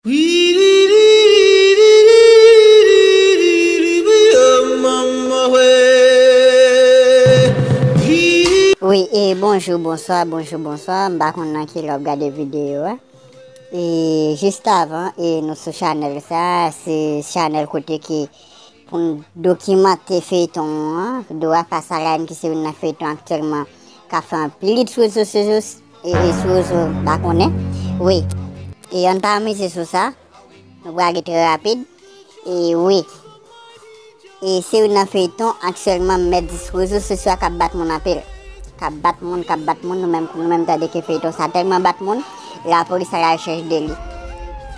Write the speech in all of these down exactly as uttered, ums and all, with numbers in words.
Wi, e bonjou, bonswa, bonjou, bonswa. M pa konn nan ki lè w ap gade videyo a. E jis avan, e nou sou chanèl sa, se chanèl kote ke pou n dokimante feyton an. Dora Face à la haine ki se youn nan feyton aktyèlman k ap fè anpil lit sou rezo sosyo, e, e sou rezo, m pa konnen. Wi. E ann pa amize sou sa. Nou prale trè rapid. E wi. E se youn nan feyton aktyèlman m mèt di sou rezo sosyo a k ap bat moun anpil. K ap bat moun, k ap bat moun, nou menm, nou menm tande ke feyton sa tèlman bat moun, lapolis a la rechèch de li.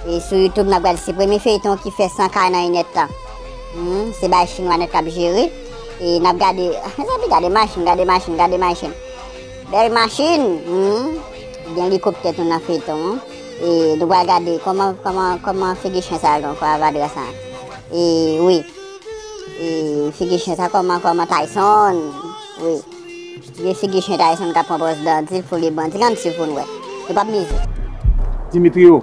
E sou YouTube, n ap gade se premye feyton ki fè san K nan inèdtan. Hmm, se bay chinwa nèt k ap jere. E n ap gade, mezanmi, gade machin, gade machin, gade machin. Bèl machin, hmm. Gen elikoptè tou nan feyton an. E nou pral gade kòman, kòman, kòman figi chen sa a ankò, avadra sa. E wi. E figi chen sa, kòman, kòman Tyson? Wi. Vye figi chen Tyson k ap pran pòz bandi pou li bandi. Ann swiv pou n wè. Nou p ap mize. Dimitrio,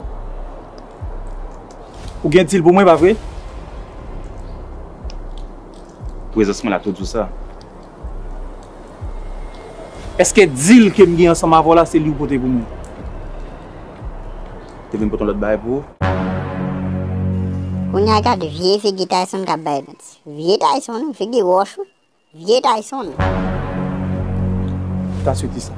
ou gen dil pou mwen, pa vre? Prezans mwen la tou di w sa. Èske dil ke m gen ansanm avè w la, se li w pote pou mwen? Te vin pote yon lòt bagay pou ou? Kounye a gade vye figi Tyson k ap bay manti. Vye Tyson, wi, figi wòch, wi. Vye Tyson. Ta switi sa.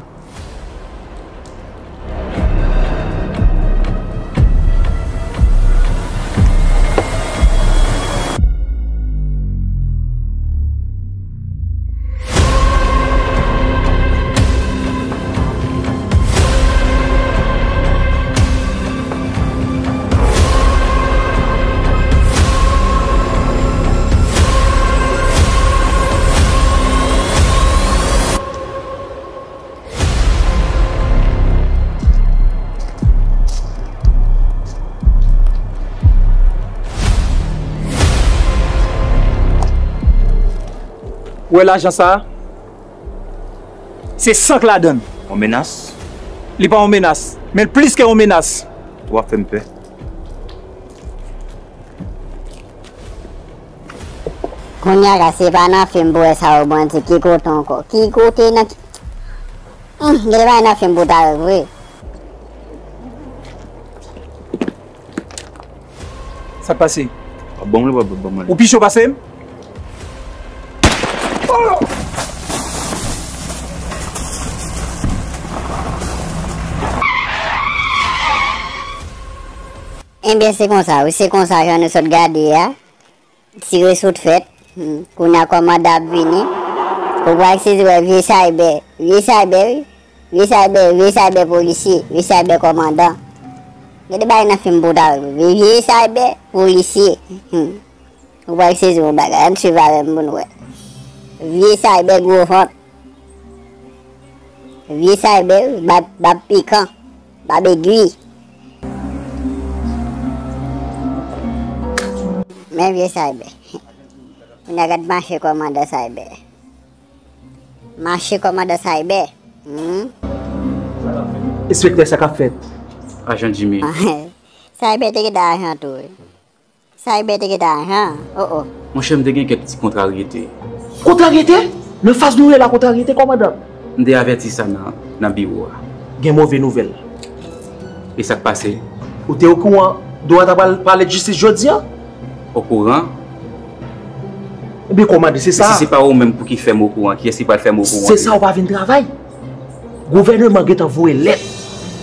Ou wè lajan sa a? Se san k ladan l. Yon menas? Li pa yon menas, men l plis ke yon menas. W ap fè m pè. Kounye a la, se pa nan fim pou wè sa yo bandi. Ki kote ankò? Ki kote nan ki, hmm, gen de bagay nan fim pou ta wè vre. Sa k pase? W ap ban m li, w ap ban mwen li. Ou pi cho pase m? Ebyen, se konsa, wi, se konsa jan nou sot gade a. Tire sot fèt. Hmm. Kounye a kòmandan ap vini. Ou pral sezi wè vye Cyber. Vye Cyber, wi. Vye Cyber, vye Cyber polisye. Vye Cyber kòmandan. Gen de bagay nan fim pou ta wè. Vye, vye Cyber polisye. Hmm. Ou pral sezi yon bagay. Ann swiv avè m pou n wè. Vye Cyber gwo vant. Vye Cyber, wi, bab, bab pikan, bab egwi. Men vye Cyber. Moun yo gad mache kòmandan Cyber. Mache kòmandan Cyber. Hmm? Enspektè, sa k ap fèt? Ajan Jimmy. Cyber te gentan ajan tou, wi. Cyber te gentan ajan, o, o. Monchè, m te gen kèk ti kontraryete. Kontraryete? Nan faz nou ye la, kontraryete, kòmandan? M te avèti sa nan, nan biwo a. Gen move nouvèl. E sa k pase? Ou te okouran Dora ta pral palè jistis jodi a? Okouran? Ebyen, kòmandan, se sa. Men si se pa ou menm pou ki fè m okouran, kiyès ki pral fè m okouran? Se sa, ou pa vin travay. Gouvèneman gentan voye lèt.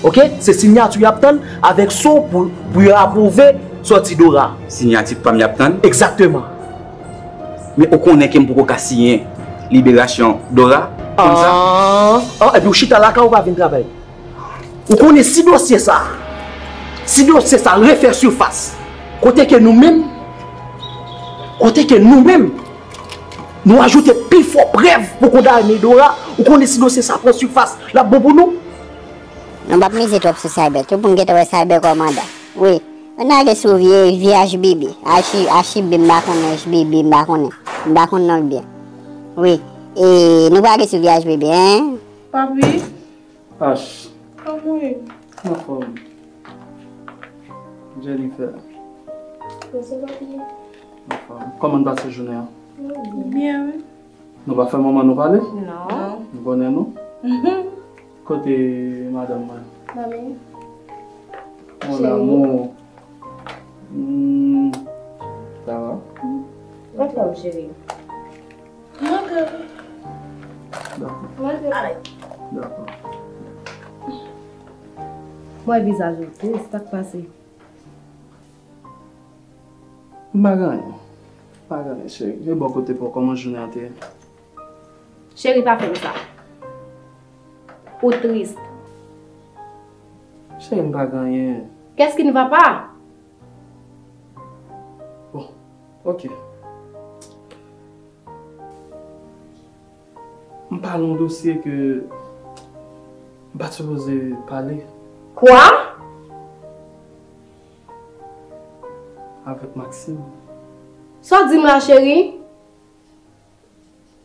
Oke? Se siyati y ap tann avèk son pou, pou yo apwouve sòti Dora. Siyati pa m y ap tann? Egzakteman. Men ou konnen ke m poko ka siyen liberasyon Dora konsa? An, an, epi ou chita lakay ou pa vin travay. Ou konnen si dosye sa, si dosye sa refè sifas, kote ke nou menm, kote ke nou menm, nou ajoute pi fò prèv pou kondane Dora, ou konnen si dosye sa pran sifas, l ap bon pou nou? Nou p ap mize twòp sou Cyber, tou pou n gentan wè Cyber kòmandan. Wi, ann ale sou vye, vye H B B, H, H B, m pa konnen H B B, m pa konnen, m pa konn non l byen. Wi, e nou prale sou vye H B B, en? Papi? Ach. Kòman w ye? M anfòm. Jennifer. Bonjou, papi. Anfòm. Kòman n pase jounen an? Byen, wi. Nou pa fè manman nou pale? Non. Nou konnen nou? Kote madanm mwen? Mami. Mon amour. Hmm, ça va? Anfòm, cheri. Dakò. Dakò. Mwen vizaj ou tris, sa k pase? M pa gen anyen. M pa gen anyen, cheri. E bò kote pa w, kòman jounen an te ye? Cheri, pa fè m sa. Ou tris. Cheri, m pa gen anyen. Qu'est-ce qui ne va pas? Bon, ok. M pale yon dosye ke m pa t sipoze pale. Kwa? Avèk Maxime. Sa w di m la, cheri?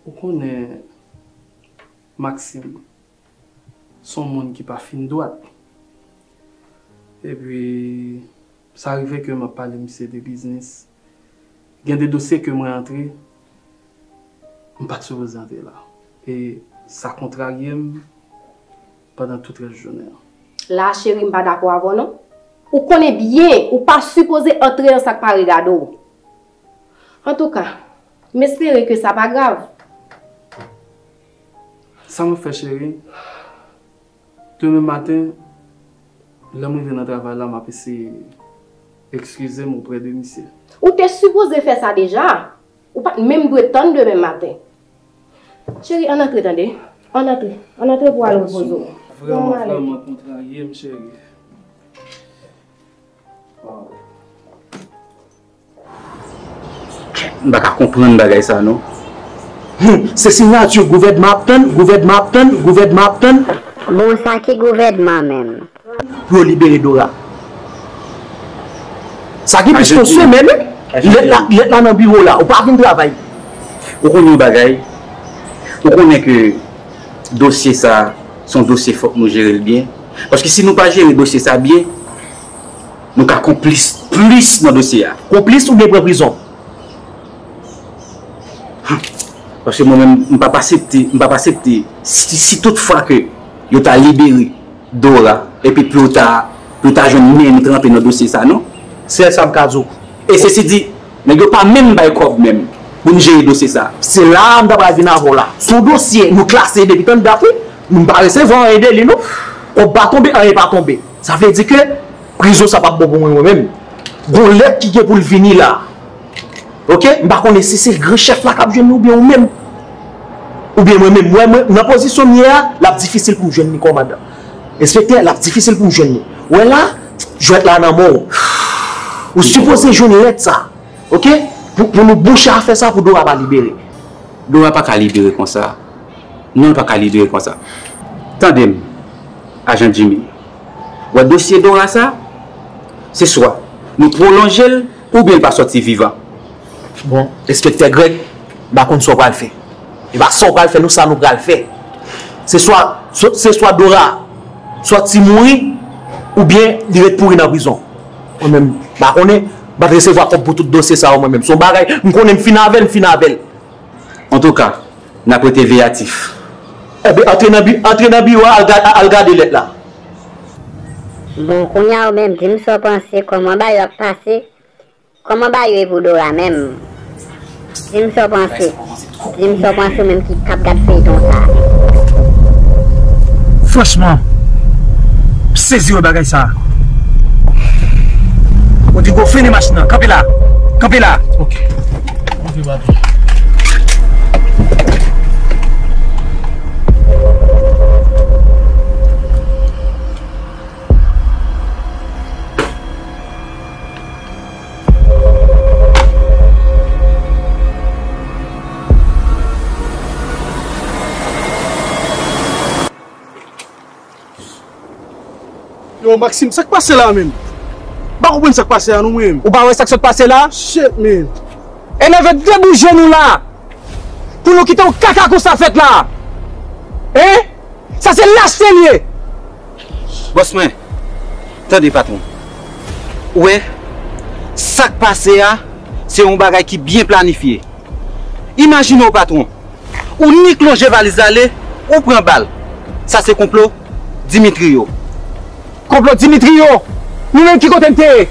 Ou konnen Maxime se yon moun ki pa fin dwat. Epi, sa rive ke m ap pale misye de biznis. Gen de dosye ke mwen antre, m pa t sipoze antre la. E sa kontrarye m pandan tout rès jounen an. La, cheri, m pa dakò avè w, non. Ou konnen byen, ou pa sipoze antre nan sa k pa regade w. Antouka, m espere ke sa pa grav. Sa m ap fè, cheri? Demen maten, lè m rive nan travay la, m ap eseye ekskize m oprè de misye. Ou te sipoze fè sa deja. Ou pa t menm dwe tann demen maten. Cheri, ann antre, tande. Ann antre. Ann antre pou w al repoze w. Vrèman, vrèman kontrarye m, cheri. Wow. M pa ka konprann bagay sa non. Hmm, se siyati gouvènman ap tann, gouvènman ap tann, gouvènman ap tann. Bon, sa ki gouvènman menm? Pou yo libere Dora. Sa gen plis ke yon semèn, wi. Lèt la, lèt la nan biwo la. Ou pa vin travay. Ou konnen yon bagay? Ou konnen ke dosye sa, se yon dosye fòk nou jere l byen. Paske si nou pa jere dosye sa byen, nou ka konplis plis nan dosye a. Konplis oubyen pran prizon? Paske mwen menm, m p ap aksepte, m p ap aksepte si, si tout fwa ke yo ta libere Dora, epi pou yo ta, pou yo ta jwenn men nou tranpe nan dosye sa, non? Sèl sa m ka di w. E sesi di, nèg yo pa menm bay kòb menm pou n jere dosye sa. Se la a m ta pral vin avè w la. Se yon dosye nou klase depi tann dat, wi. Nou pa resevwa anyen de li, non. Kòb pa tonbe, anyen pa tonbe. Sa vle di ke prizon sa p ap bon pou mwen, mwen menm. Gon lèt ki gen pou l vini la. Oke? M pa konnen si se gran chèf la k ap jwenn li oubyen ou menm. Oubyen mwen menm. Mwen, mwen, nan pozisyon m ye a, l ap difisil pou m jwenn li, kòmandan. Enspektè, l ap difisil pou m jwenn li. Ou wè la, jwèt la nan men w. Ou sipoze jwenn lèt sa. Oke? Pou, pou nou bouche afè sa, pou Dora pa libere. Dora pa ka libere konsa. Non, l pa ka libere konsa. Tande m, ajan Jimmy. Wè dosye Dora sa, se swa nou pwolonje l oubyen l pa sòti vivan. Bon, enspektè Greg, m pa konn sa w pral fè. E pa sa w pral fè, non, sa nou pral fè. Se swa, se, se swa Dora sòti mouri, oubyen li ret pouri nan prizon. Mwen menm, m pa konnen, m pa t resevwa kòb pou tout dosye sa yo mwen menm. Se yon bagay, m konnen m fin avè l, m fin avè l. Antouka, n ap rete veyatif. Enben, antre nan bi-, antre nan biwo a, al ga-, al gade lèt la. Bon, kounye a ou menm, di m sa w panse, kòman bagay yo ap pase, kòman bagay yo ye pou Dora menm? Di m sa w panse. Di m sa w panse, ou menm ki t ap gad feyton sa a. Franchman, m sezi wè bagay sa a. Rodrigo, frennen machin nan. Kanpe la. Kanpe la. Ok. Kanpe, patwon. Yo, Maxime, sa k pase la menm? M pa konprann sa k pase a non, mwen menm. Ou pa wè sa k sot pase la? Shit, man. Enève debouje nou la pou nou kite yon kaka konsa fèt la. Hein? Sa se lachte l ye. Bòs mwen, tande patwon. Ou wè, sa k pase a, se yon bagay ki byen planifye. Imajine w, patwon, ou nik lonje valiz ale, ou pran bal. Sa se konplo Dimitrio. Konplo Dimitrio? Nou menm ki kote n te ye?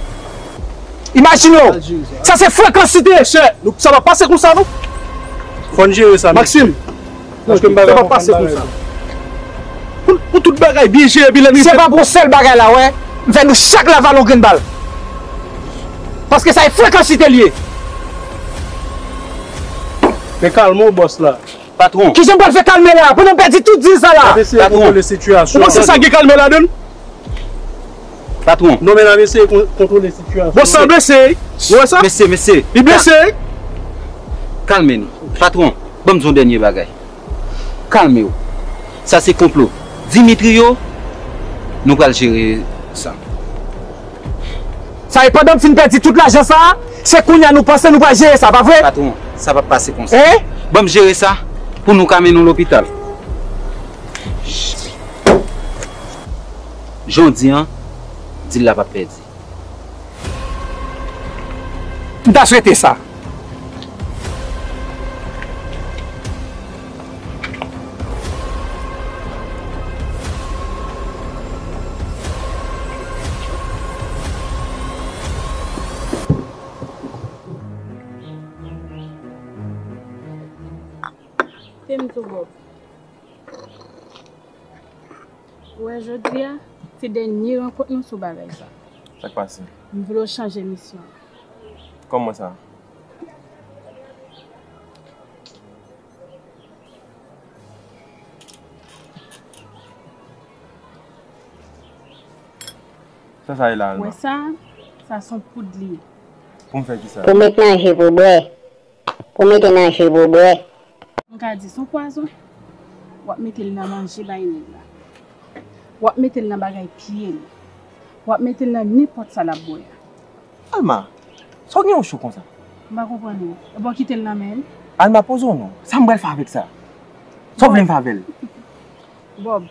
Imajine w, sa se frekansite. Monchè, nou, sa p ap pase konsa, non. Fò n jere sa, Maxime. Paske m pa ka konprann bagay sa. Pou, pou tout bagay byen jere, epi lè nou... Se pa pou sèl bagay la, wè. M fè nou chak la vale yon grenn bal. Paske sa e frekansite l ye. Men kalme w, bòs la. Patwon. Kijan m pral fè kalme la? Pandan m pèdi tout dil sa la. N ap eseye kontwole sitiyasyon an. Ou panse sa gen kalme ladan l? Patwon. Non, men n ap eseye kon-, kontwole sitiyasyon an. Bòs la blese, wi. Ou wè sa? Mesye, mesye. Li blese, wi. Kalme nou. Patwon, ban m di w yon dènye bagay. Kalme w. Sa se konplo Dimitrio, nou pral jere sa. Sa e pandan m fin pèdi tout lajan sa a, se kounye a nou panse nou pral jere sa, pa vre? Patwon, sa p ap pase konsa. Hein? Ban m jere sa pou nou ka mennen w lopital. Jan w di an, dil la p ap pèdi. M ta swete sa. Te m di w, Bob. Ou wè, jodi a, se dènye rankont nou sou bagay sa. Sa k pase? M vle w chanje misyon. Kòman sa? Sa sa ye la, Alma? Ou wè sa? Sa se yon poud li ye. Pou m fè ki sa? Pou met nan ji pou bwè. Pou mete nan ji pou bwè. M ka di se yon pwazon. W ap mete l nan manje bay nèg la. W ap mete l nan bagay pye l. W ap mete l nan nenpòt sa l ap bwè a. Alma, sa w gen yon cho konsa? M pa konprann ou. Ebyen w kite l nan men l? Alma, poze w non. Sa m pral fè avèk sa? Sa w vle m fè avè l? Bob,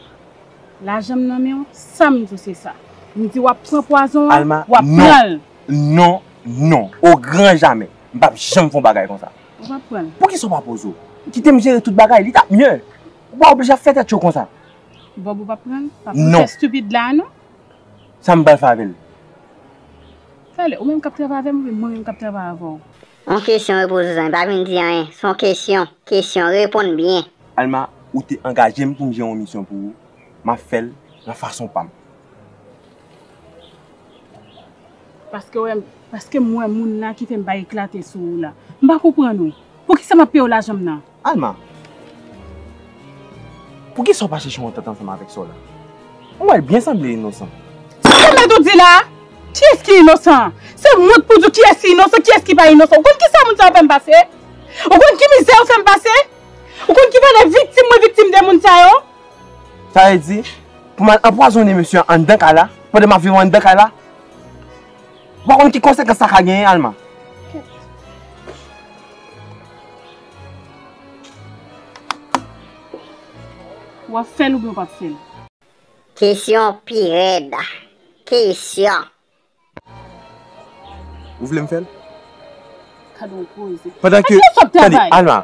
lajan m nan men w, sa m di w se sa. M di w ap pran pwazon an, w ap pran l. Alma, non, non, non. O gran jamè. M p ap janm fè yon bagay konsa. Ou p ap pran l. Poukisa w pa poze w? Kite m jere tout bagay, li t ap mye. Ou pa oblije ap fè tèt cho konsa. Bob, ou p ap pran l? Pa pou fè estipid la, non. Sa m pral fè avè l? Talè, ou menm k ap travay avè m, oubyen mwen menm k ap travay avè w? Yon kesyon repoze w, zanmi. Pa vin di anyen. Se yon kesyon. Kesyon. Reponn byen. Alma, ou te angaje m pou m jere yon misyon pou ou. M ap fè l nan fason pa m. Paske w wè, paske m wè moun la ki fè m bay eklate sou ou la. M pa konprann ou. Poukisa m ap peye w lajan m nan? Alma, poukisa w pa chèche yon antant ansanm avèk sè w la? Ou wè l byen sanble inosan. Sa w mèt ou di la? Kiyès ki inosan? Se wont pou di w kiyès ki inosan, kiyès ki pa inosan. Ou konn kisa moun sa yo fè m pase? Ou konn ki mizè yo fè m pase? Ou konn ki valè viktim mwen viktim de moun sa yo? Sa vle di, pou m al anpwazonnen mesye a anndan kay la, pandan m ap viv anndan kay la? Ou pa konn ki konsekans sa ka genyen, Alma? W ap fè l oubyen w p ap fè l? Kesyon pi rèd. Kesyon. Ou vle m fè l? Gade yon koze. Pandan ke, tande, Alma,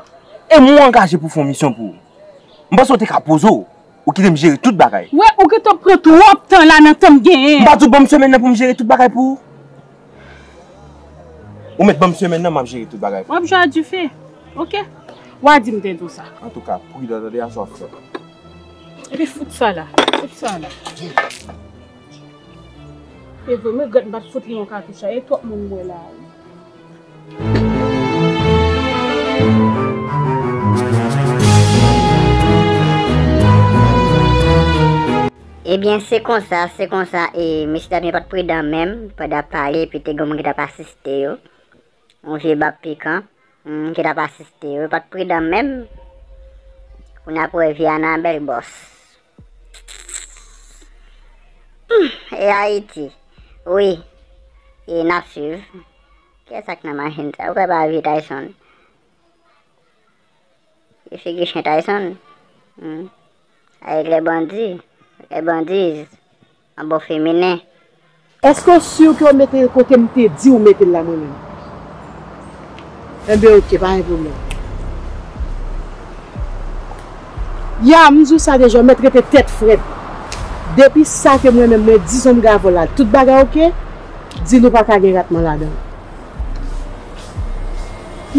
e mwen angaje pou fè yon misyon pou ou. M panse w te ka poze w. Ou kite m jere tout bagay. Wè, ou gentan pran twòp tan la nan tan m genyen an. M pa di w ban m semèn nan pou m jere tout bagay pou ou? Ou mèt ban m semèn nan, m ap jere tout bagay pou ou. W ap jwe a dife. Oke. W a di m te di w sa. Antouka, pridan tande a sa w ap fè. Epi fout sa la. Fout sa la. E vre, m regrèt m pa t fout li yon katouch la. E twòp moun m wè la a wi. Ebyen, se konsa, se konsa, e mesye dam yo pa t pridan menm, pandan ap pale, epi te gen moun ki t ap asiste yo. Yon vye bab pikan, hmm, ki t ap asiste yo, yo pa t pridan menm. Kounye a pou wè vye Anabèl bòs. Hmm, e Ayiti. Wi. E n ap swiv. Kiyès sa k nan machin sa? Ou kwè pa vye Tyson? E figi chen Tyson. Hmm. Avèk lè bandi, lè bandiz, an bon feminen. Èske w si ke w mete l kote m te di w mete l la mwen menm? Enben, oke, pa gen pwoblèm. Ya, m di w sa deja, w mèt rete tèt frèt. Depi sa ke mwen menm, mwen di zomga avè w la, tout bagay oke, di l ou pa ka gen ratman ladan l.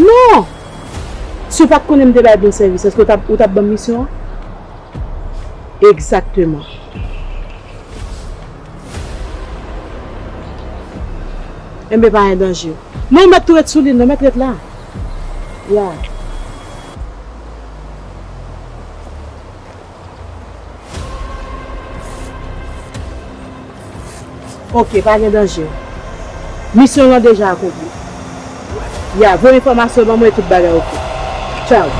Non! Si w pa t konnen m te bay bon sèvis, èske w t ap, ou t ap ban m misyon an? Egzakteman. Enben, pa gen danje. Non, w mèt tou ret sou li, non, w mèt ret la. Ya. Oke, pa gen danje. Misyon w lan deja akonpli. Ya, voye enfòmasyon ban mwen, tout bagay oke. Tchaw.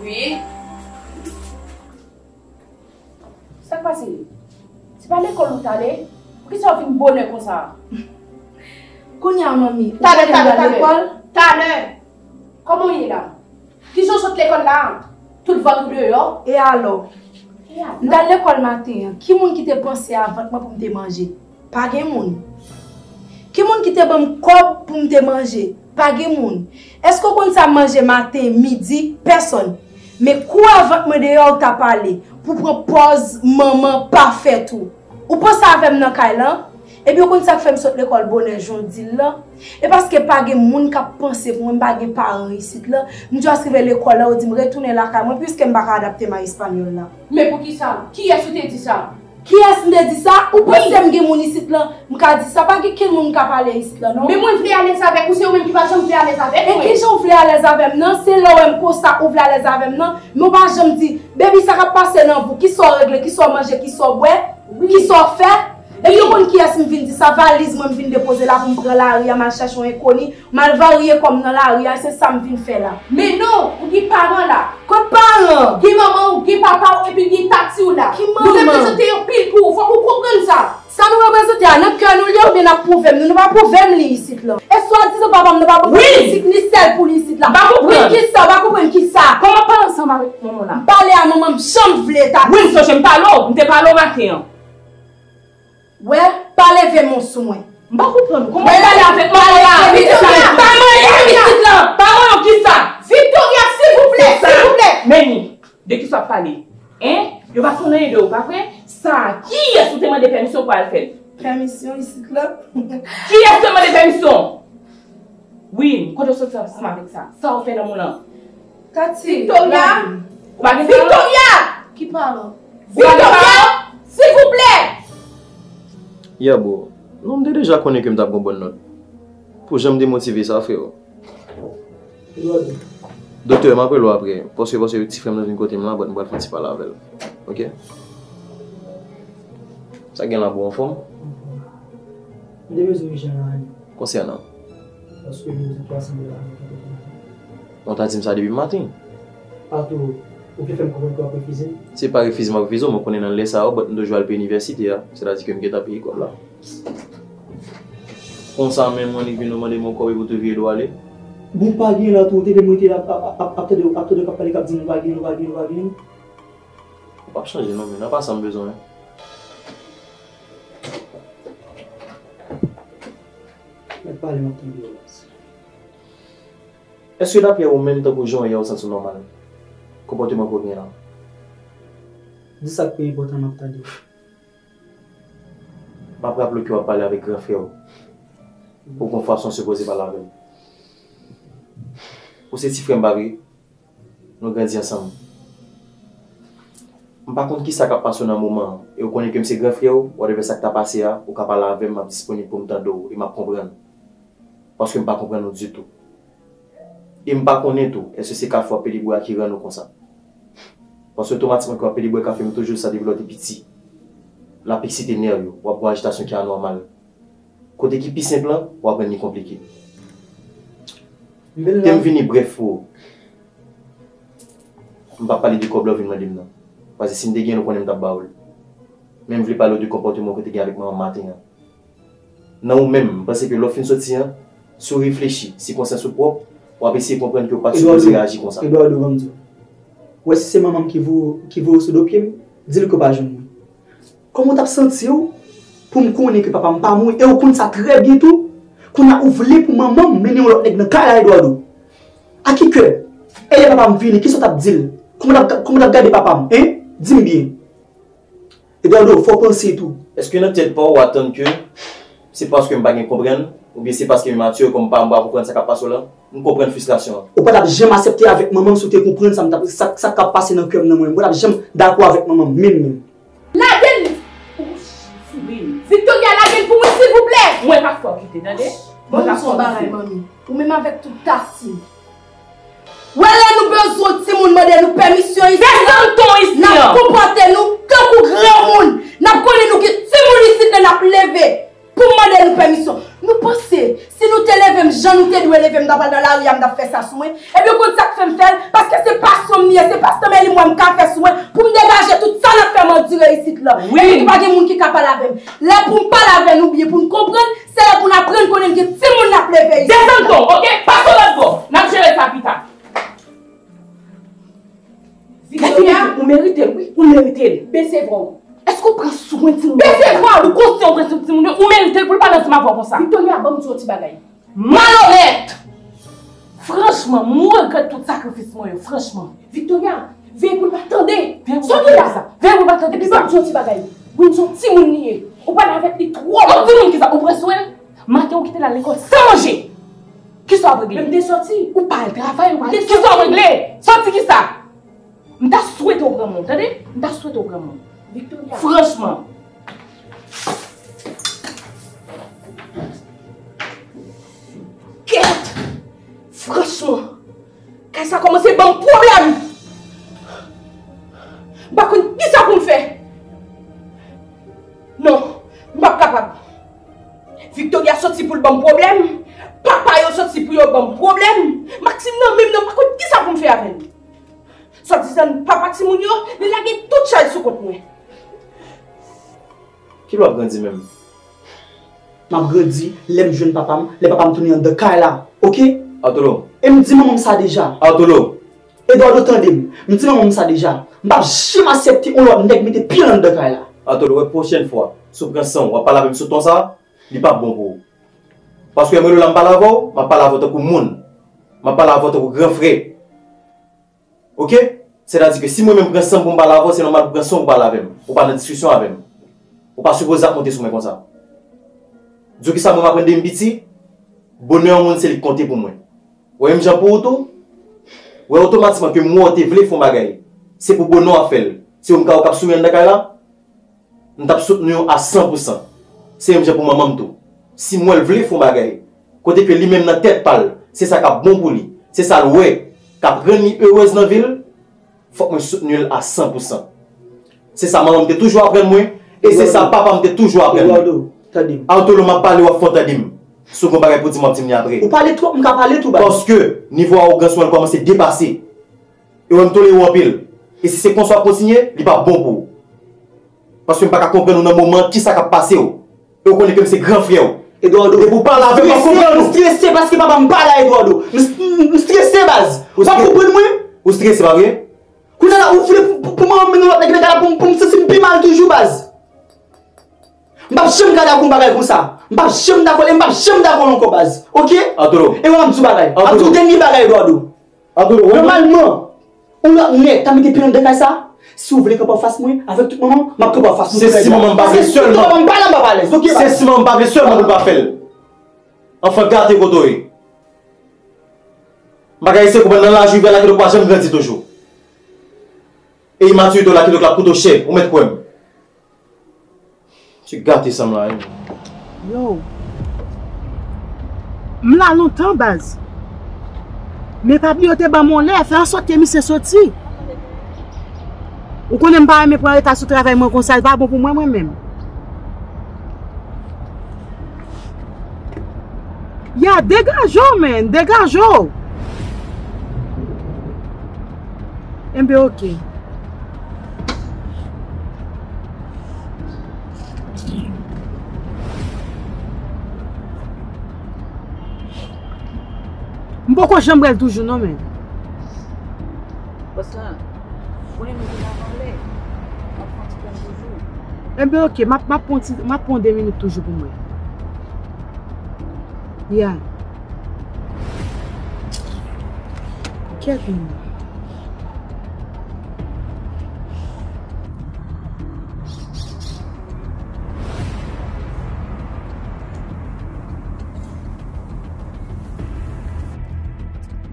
Wi. Sa k pase? Se pa lekòl ou t ale? Poukisa w vin bonè konsa? Kounye a, manmi, ou konnen m t al lekòl? Talè, talè, talè. Talè. Kòman w ye la? Kijan w sot lekòl la? Tout vant ou deyò? E alò? E alò? M t al lekòl maten an. Ki moun ki te panse a vant mwen pou m te manje? Pa gen moun. Ki moun ki te ban m kòb pou m te manje? Pa gen moun. Èske w konn sa m manje maten, midi? Pèsòn. Men kou a vant mwen deyò ou t ap pale pou pran pòz manman pafèt ou. Ou panse avè m nan kay lan? Epi ou konn sa k fè m sot lekòl bonè jan w di l lan? E paske pa gen moun k ap panse pou mwen, m pa gen paran isit lan. M just rive lekòl la, yo di m retounen lakay mwen, piske m pa ka adapte m a espanyòl la. Men poukisa? Kiyès ou te di sa? Kiyès m te di sa? Ou panse m gen moun isit lan? M ka di sa, pa gen kenn moun m ka pale isit lan, non. Men mwen vle alèz avèk ou, se ou menm ki pa janm vle alèz avèk mwen. E kijan w vle alèz avè m nan? Se lè w wè m konsa ou vle alèz avè m nan, men w pa janm di, baby, sa k ap pase nan vi w? Kisa w regle? Kisa w manje? Kisa w bwè? Wi. Kisa w fè? Epi w konn kiyès m vin di sa? Valiz mwen m vin depoze la pou m pran lari a, m al chèche yon enkoni, m al varye kò m nan lari a, se sa m vin fè la. Men non, ou gen paran la. Kot paran? Gen manman w, gen papa w, epi gen tati w la. Ki manman? Nou reprezante anpil pou ou, fòk ou konprann sa. Sa nou reprezante a, nan kè nou l ye oubyen n ap pwouve m li? Nou pa pwouve m li isit lan. E swadizan papa m nan pa ban m sik ni sèl pou li isit la. M pa konprann. Wi, kisa? W pa konprann kisa? Kòman w pale ansanm avèk manman w la? M pale a manman m jan m vle, Tati. Wi, m sonje m pale w, m te pale w maten an. Wè, pa leve men w sou mwen. M pa konprann ou. Kòman w pale avèk manman w la? Victoria! Pa manyen m isit lan! Pa manyen w kisa? Victoria, silvouplè, silvouplè! Meni, de kisa w ap pale? Hein? Yo pa konn anyen de ou, pa vre? Sa, kiyès ou te mande pèmisyon pou al fè l? Pèmisyon isit lan? Kiyès te mande pèmisyon? Wi, kote w soti ansanm avèk sa? Sa w fè nan moun lan? Tati, Victoria! Ou pa gen paran? Victoria! Ki paran? Victoria! Silvouplè! Yeah, bro. Non, m te deja konnen ke m t ap gen yon bòn nòt. Pou jan m te motive sa, freo. Doktè, m ap rele w apre. Paske, paske ti frè m nan vin kote m la, but m pral fè yon ti pale avè l. Oke? Sa gen la, bro, anfòm? M te bezwen yon jan la. Konsènan? Paske m bezwen twa san dola avèk yon kote. Bon, w ta di m sa depi maten. Patou, ou vle fè m konprann ke w ap refize m? Se pa refize m ap refize w, men w konnen nan lè sa yo, but m toujou al peye inivèsite a. Sètadi ke m gentan peye kòb la. Konsa menm, ou annik vin ou mande m yon kòb epi w tou vire do w ale? Bon, pa gen la tou, ou te vle m rete la ap, ap, ap, ap tande, ap tande w k ap pale, k ap di m ou pa gen, ou pa gen, ou pa gen. Ou p ap chanje non, men nan pa sa m bezwen. Mèt pale, m ap tande w la. Èske daprè ou menm, tankou jan w ye a, ou santi w nòmal? Konpòteman ke w gen an? Di sa k pi enpòtan, m ap tande w. M ap raple w ke w ap pale avèk gran frè w. Ou gon fason w sipoze pale avè l. Ou se ti frè m, pa vre? Nou grandi ansanm. M pa konn kisa k ap pase w nan moman an, e ou konnen ke m se gran frè w, whatever sa k ta pase a, ou ka pale avè m, m ap disponib pou m tande w e m ap konprann. Paske m pa konprann ou ditou. E m pa konnen tou, èske se kafe w ap pede bwè a ki rann ou konsa. Paske otomatikman ke w ap pede bwè kafe, m toujou santi depi lè w te piti. L ap eksite nèv yo, w ap gen ajitasyon ki anòmal. Kote ki pi senp lan, w ap rann li konplike. Te m vini brèf pou ou. M p ap pale de kòb la w vin mande m nan. Paske si m te gen l, ou konnen m t ap ba ou l. Men m vle pale w de konpòteman w ke w te gen avèk manman m maten an. Nan ou menm, m panse ke lè w fin soti an, si w reflechi, si konsyans ou pwòp, w ap eseye konprann ke w pa t sipoze reyaji konsa. Eduardo, ban m di w. Ou wè si se manman m ki voye, ki voye w sou do pye m, di l ke w pa jwenn mwen. Kòman w t ap santi w pou m konnen ke papa m pa mouri, e w konn sa trè byen tou? Kounye a ou vle pou manman m mennen yon lòt nèg nan kay la, Eduardo? A ki kè? E lè papa m vini, kisa w t ap di l? Kòman w t ap, kòman w t ap gade papa m, en? Di m byen. Eduardo, fò w panse tou. Èske nan tèt pa w, w atann ke se paske m pa gen konprann, oubyen se paske m imatye, kòm pa m pa konprann sa k ap pase w la? M konprann fristrasyon an. Ou pa t ap janm aksepte avèk manman m si w te konprann sa m t ap, sa, sa k ap pase nan kè m nan mwen. Ou pa t ap janm dakò avèk manman m, menm, menm. Lage l! Ou soubi l. Victoria, lage l pou mwen, silvouplè! Mwen pa fè w kite, tande? Mwen pa fè w kite. Ou menm avèk tout tati. Wè lè nou bezwen timoun mande nou pèmisyon isit la. Desann ton isit la. N ap konpòte nou tankou granmoun. N ap konnen nou gen timoun isit la, n ap leve pou mande nou pèmisyon. Nou panse, si nou te leve m jan nou te dwe leve m, m ta pral nan lari a, m t ap fè sa sou mwen? Ebyen, ou konn sa k fè m fè l? Paske se pasyon m li ye, se pastan men li m wè m ka fè sou mwen, pou m degaje tout sa n ap fè m andire isit la. Wi. Ebyen, pa gen moun ki ka pale avè m. Lè pou m pale avè nou byen, pou n konprann, se lè pou n aprann konnen n gen timoun n ap leve isit la. Desann ton, oke? Pase w lòt bò. N ap jere sa pita. Victoria, ou merite l, wi, ou merite l. Bese vwa w. Èske w pran swen timoun nan? Bese vwa w, ou konsyan w pran swen timoun nan, ou merite l pou l pale ansanm avè w konsa. Victoria, ban m di w yon ti bagay. Malonèt! Franchman, mwen regrèt tout sakrifis mwen yo, franchman. Victoria, veye pou l pa tande. Veye pou l pa tande kisa? Veye pou l pa tande kisa? Epi ban m di w yon ti bagay. Wi, m se yon timoun li ye. Ou pale avèk li twò. Yon timoun kisa? Ou pran swen l? Maten ou kite l al lekòl san manje. Kisa w ap regle? Men m te sòti. Ou pa al travay, ou pa al... Kisa w ap regle? Sòti kisa? M ta swete w pran mwen, tande? M ta swete w pran mwen. Victoria. Franchman. Kèt! Franchman. Kay sa kòmanse ban m pwoblèm. M pa konn kisa pou m fè. Non, m p ap kapab. Victoria sòti pou l ban m pwoblèm. Papa yo sòti pou yo ban m pwoblèm. Maxime nan menm nan, m pa konn kisa pou m fè avè l. Swadizan papa timoun yo, li lage tout chaj sou kont mwen. Kilè w ap grandi menm? M ap grandi lè m jwenn papa m, lè papa m tounen anndan kay la, oke? Atolo. E m di manman m sa deja. Atolo. Eduardo, tande m. M di manman m sa deja. M p ap janm aksepte yon lòt nèg mete pye l anndan kay la. Atolo, wè pwochèn fwa, si w pran san w, w ap pale avè m sou ton sa, li p ap bon pou ou. Paske mwen la m pale avè w, m ap pale avè w tankou moun. M ap pale avè w tankou gran frè. Oke? Sètadi ke si mwen menm pran san m pou m pale avè w, se nòmal pou pran san w pou pale avè m. Ou pa nan diskisyon avè m. Ou pa sipoze ap monte sou mwen konsa. Di w kisa mwen m aprann depi m piti, bonè yon moun se li k konte pou mwen. Wè menm jan pou ou tou, wè otomatikman ke m wè w te vle fè yon bagay, se pou bonè w ap fè l. Se ou m ka wè k ap souri anndan kay la, m t ap soutni w a san pou san. Se menm jan pou manman m tou. Si m wè l vle fè yon bagay, kote ke li menm nan tèt pa l, se sa k ap bon pou li, se sa l wè k ap rann li erez nan vi l, fòk mwen soutni l a san pou san. Se sa manman m te toujou aprann mwen, e se sa papa m te toujou aprann mwen. Eduardo, tande m. Atolo, m ap pale, w ap fè w tande m. Si w gen yon bagay pou di m, w ap di m li apre. Ou pale twòp, m ka pale tou, baz. Paske nivo awogans ou an kòmanse depase. E w wè m tolere w anpil. E si se konsa w ap kontinye, li p ap bon pou ou. Paske m pa ka konprann ou nan moman an, kisa k ap pase w. E w konnen ke m se gran frè w. Eduardo, depi w pale avè m, m ap konprann ou. M strese paske papa m pa la, Eduardo. M, m, m strese, baz. Ou pa konprann mwen? Ou strese, pa vre? Kounye a la, ou vle pou, pou, pou mwen menm lòt nèg nan kay la pou, pou m santi m pi mal toujou, baz. M p ap janm ka dakò yon bagay konsa. M p ap janm dakò l e m p ap janm dakò l ankò, baz. Oke? Arturo. E w ap di yon bagay. M ap di yon dènye bagay, Eduardo. Nòmalman, yon lòt nèg ka mete pye nan kay sa. Si w vle kanpe anfas mwen, avèk tout manman, m ap kanpe anfas nou tou lè. Se si manman m pa vle sèlman. Paske si manman m pa la, m p ap alèz, oke, baz? Se si manman m pa vle sèlman pou l pa fè l. Anfan gate kote w ye. M pa ka eseye konprann nan laj ou rive la ke w pa janm grandi toujou. E imatirite w la ki donk l ap koute w chè, ou mèt kwè m. Ti gate sa m la, wi. Yo. M la lontan, baz. Men pa bliye yo te ban m yon lè, fè ansòt ke misye soti. Ou konnen m pa renmen pran reta sou travay mwen konsa, li pa bon pou mwen, mwen menm. Ya, degaje w, man, degaje w. Enben, oke. M poko janm wè l toujou non, men. Bòs la, ou konnen nou vin avan lè. M ap pran ti tan toujou. Enben, oke, m ap, m ap pran ti, m ap pran de minit toujou pou mwen. Ya. Kèt, men.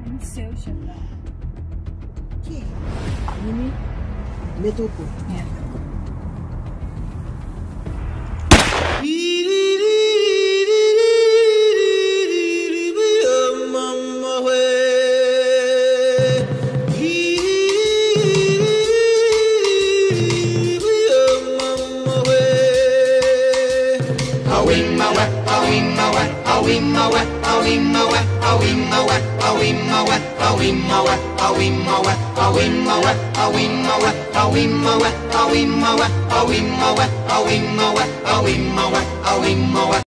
Mwen se yo chèf la. Ki? Mimi, mete w pran.